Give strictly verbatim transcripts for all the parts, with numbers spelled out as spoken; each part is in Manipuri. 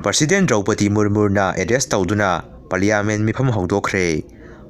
President ꯗ꯭ꯔꯧꯄꯗꯤ ꯃꯨꯔꯃꯨꯅ address ꯇꯧꯗꯨꯅ Parliament ꯃꯤꯐꯝ ꯍꯧꯗꯣꯛꯈ꯭ꯔꯦ꯫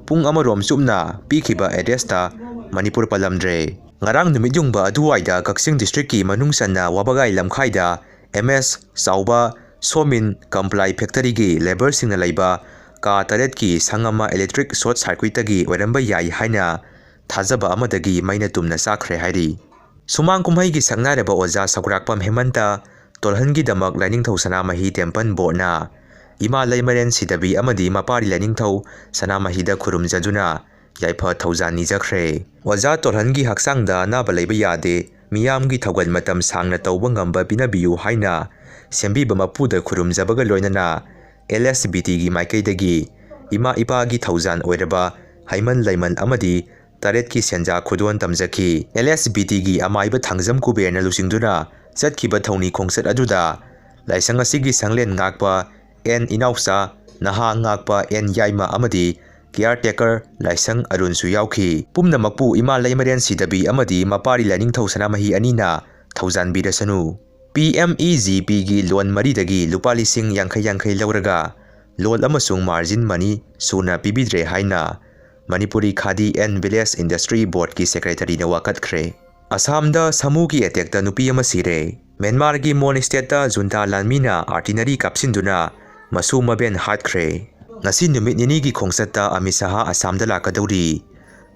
ꯄꯨꯡ ꯑꯃꯔꯣꯝ ꯆꯨꯞꯅ ꯄꯤꯈꯤꯕ address ꯇ ꯃꯅꯤꯄꯨꯔ ꯄꯜꯂꯝꯗ꯭ꯔꯦ꯫ ꯉꯔꯥꯡ ꯅꯨꯃꯤꯠ ꯌꯨꯡꯕ ꯑꯗꯨꯋꯥꯏꯗ ꯀꯛꯆꯤꯡ district ꯀꯤ ꯃꯅꯨꯡ ꯆꯟꯅ ꯋꯥꯕꯒꯥꯏ ꯂꯝꯈꯥꯏꯗ ꯑꯦꯝ ꯑꯦꯁ ꯆꯥꯎꯕ ꯁꯣꯃꯤꯟ ꯀꯝꯄ꯭ꯂꯥꯏ factory ꯒꯤ labour ꯁꯤꯡꯅ ꯂꯩꯕ ꯀꯥ ꯇꯔꯦꯠꯀꯤ ꯁꯪ ꯑꯃ electric short circuit ꯇꯒꯤ ꯑꯣꯏꯔꯝꯕ ꯌꯥꯏ ꯍꯥꯏꯅ ꯊꯥꯖꯕ ꯑꯃꯗꯒꯤ ꯃꯩꯅ ꯇꯨꯝꯅ ꯆꯥꯛꯈ꯭ꯔꯦ ꯍꯥꯏꯔꯤ꯫ ꯁꯨꯃꯥꯡ ꯀꯨꯝꯍꯩꯒꯤ ꯁꯛꯅꯥꯏꯔꯕ ꯑꯣꯖꯥ ꯁꯧꯒ꯭ꯔꯥꯛꯄꯝ ꯍꯦꯃꯟꯇ ꯇꯣꯜꯍꯟꯒꯤꯗꯃꯛ ꯂꯥꯏꯅꯤꯡꯊꯧ ꯁꯅꯥꯃꯍꯤ temple board ꯅ ꯏꯃꯥ ꯂꯩꯃꯔꯦꯟ ꯁꯤꯗꯕꯤ ꯑꯃꯗꯤ ꯃꯄꯥꯔꯤ ꯂꯥꯏꯅꯤꯡꯊꯧ ꯁꯅꯥꯃꯍꯤꯗ ꯈꯨꯔꯨꯝꯖꯗꯨꯅ ꯌꯥꯏꯐ ꯊꯧꯖꯥꯟ ꯅꯤꯖꯈ꯭ꯔꯦ꯫ ꯑꯣꯖꯥ ꯇꯣꯜꯍꯟꯒꯤ ꯍꯛꯆꯥꯡꯗ ꯑꯅꯥꯕ ꯂꯩꯕ ꯌꯥꯗꯦ, ꯃꯤꯌꯥꯝꯒꯤ ꯊꯧꯒꯜ ꯃꯇꯝ ꯁꯥꯡꯅ ꯇꯧꯕ ꯉꯝꯕ ꯄꯤꯅꯕꯤꯌꯨ ꯍꯥꯏꯅ ꯁꯦꯝꯕꯤꯕ ꯃꯄꯨꯗ ꯈꯨꯔꯨꯝꯖꯕꯒ ꯂꯣꯏꯅꯅ ꯑꯦꯜ ꯑꯦꯁ ꯕꯤ ꯇꯤꯒꯤ ꯃꯥꯏꯀꯩꯗꯒꯤ ꯏꯃꯥ ꯏꯄꯥꯒꯤ ꯊꯧꯖꯥꯟ ꯑꯣꯏꯔꯕ ꯍꯩꯃꯟ ꯂꯩꯃꯟ ꯑꯃꯗꯤ ꯇꯔꯦꯠꯀꯤ ꯁꯦꯟꯖꯥ ꯈꯨꯗꯣꯟ ꯇꯝꯖꯈꯤ꯫ ꯑꯦꯜ ꯑꯦꯁ ꯕꯤ ꯇꯤꯒꯤ ꯑꯃꯥꯏꯕ ꯊꯥꯡꯖꯝ ꯀꯨꯕꯦꯔꯅ ꯂꯨꯆꯤꯡꯗꯨꯅ ꯆꯠꯈꯤꯕ ꯊꯧꯅꯤ ꯈꯣꯡꯆꯠ ꯑꯗꯨꯗ ꯂꯥꯏꯁꯪ ꯑꯁꯤꯒꯤ ꯁꯪꯂꯦꯟ ꯉꯥꯛꯄ ꯑꯦꯟ ꯏꯅꯥꯎꯆꯥ, ꯅꯍꯥ ꯉꯥꯛꯄ ꯑꯦꯟ ꯌꯥꯏꯃ ꯑꯃꯗꯤ caretaker ꯂꯥꯏꯁꯪ ꯑꯔꯨꯟꯁꯨ ꯌꯥꯎꯈꯤ꯫ ꯄꯨꯝꯅꯃꯛꯄꯨ ꯏꯃꯥ ꯂꯩꯃꯔꯦꯟ ꯁꯤꯗꯕꯤ ꯑꯃꯗꯤ ꯃꯄꯥꯔꯤ ꯂꯥꯏꯅꯤꯡꯊꯧ ꯁꯅꯥꯃꯍꯤ ꯑꯅꯤꯅ ꯊꯧꯖꯥꯟꯕꯤꯔꯁꯅꯨ꯫ P M E G P ꯒꯤ loan ꯃꯔꯤꯗꯒꯤ ꯂꯨꯄꯥ ꯂꯤꯁꯤꯡ ꯌꯥꯡꯈꯩ ꯌꯥꯡꯈꯩ ꯂꯧꯔꯒ loan ꯑꯃꯁꯨꯡ margin money ꯁꯨꯅ ꯄꯤꯕꯤꯗ꯭ꯔꯦ ꯍꯥꯏꯅ ꯃꯅꯤꯄꯨꯔꯤ ꯈꯥꯗꯤ and village industry board ꯀꯤ secretary ꯅ ꯋꯥꯀꯠꯈ꯭ꯔꯦ꯫ ꯑꯁꯥꯝꯗ ꯁꯥꯃꯨꯒꯤ attack ꯇ ꯅꯨꯄꯤ ꯑꯃ ꯁꯤꯔꯦ꯫ ꯃ꯭ꯌꯥꯟꯃꯥꯔꯒꯤ ꯃꯣꯟ state ꯇ junta ꯂꯥꯟꯃꯤꯅ artillery ꯀꯥꯞꯁꯤꯟꯗꯨꯅ ꯃꯁꯨ ꯃꯕꯦꯟ ꯍꯥꯠꯈ꯭ꯔꯦ꯫ ꯉꯁꯤ ꯅꯨꯃꯤꯠ ꯅꯤꯅꯤꯒꯤ ꯈꯣꯡꯆꯠꯇ ꯑꯃꯤꯠ ꯁꯥꯍ ꯑꯁꯥꯝꯗ ꯂꯥꯛꯀꯗꯧꯔꯤ꯫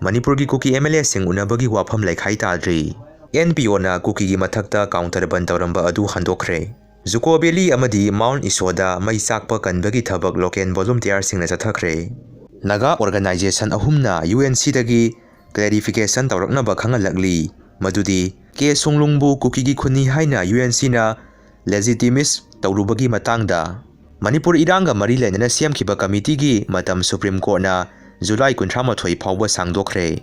ꯃꯅꯤꯄꯨꯔꯒꯤ ꯀꯨꯀꯤ ꯑꯦꯝ ꯑꯦꯜ ꯑꯦꯁꯤꯡ ꯎꯅꯕꯒꯤ ꯋꯥꯐꯝ ꯂꯩꯈꯥꯏ ꯇꯥꯗ꯭ꯔꯤ꯫ ꯑꯦꯟ ꯄꯤ ꯑꯣꯅ ꯀꯨꯀꯤꯒꯤ ꯃꯊꯛꯇ counter ꯕꯟ ꯇꯧꯔꯝꯕ ꯑꯗꯨ ꯍꯟꯗꯣꯛꯈ꯭ꯔꯦ꯫ ꯖꯨꯀꯣ ꯚꯦꯂꯤ ꯑꯃꯗꯤ ꯃꯥꯎꯟ ꯏꯁꯣꯗ ꯃꯩ ꯆꯥꯛꯄ ꯀꯟꯕꯒꯤ ꯊꯕꯛ local volunteerꯁꯤꯡꯅ ꯆꯠꯊꯈ꯭ꯔꯦ꯫ ꯅꯥꯒꯥ organization ꯑꯍꯨꯝꯅ ꯌꯨ ꯑꯦꯟ ꯁꯤꯗꯒꯤ clarification ꯇꯧꯔꯛꯅꯕ ꯈꯪꯍꯜꯂꯛꯂꯤ, ꯃꯗꯨꯗꯤ ꯀꯦ ꯁꯣꯡꯂꯨꯡꯕꯨ ꯀꯨꯀꯤꯒꯤ ꯈꯨꯟꯅꯤ ꯍꯥꯏꯅ ꯌꯨ ꯑꯦꯟ ꯁꯤꯅ legitimize ꯇꯧꯔꯨꯕꯒꯤ ꯃꯇꯥꯡꯗ꯫ ꯃꯅꯤꯄꯨꯔ ꯏꯔꯥꯡꯒ ꯃꯔꯤ ꯂꯩꯅꯅ ꯁꯦꯝꯈꯤꯕ committeeꯒꯤ ꯃꯇꯝ Supreme Courtꯅ ꯖꯨꯂꯥꯏ ꯀꯨꯟꯊ꯭ꯔꯥ ꯃꯥꯊꯣꯏ ꯐꯥꯎꯕ ꯁꯥꯡꯗꯣꯛꯈ꯭ꯔꯦ꯫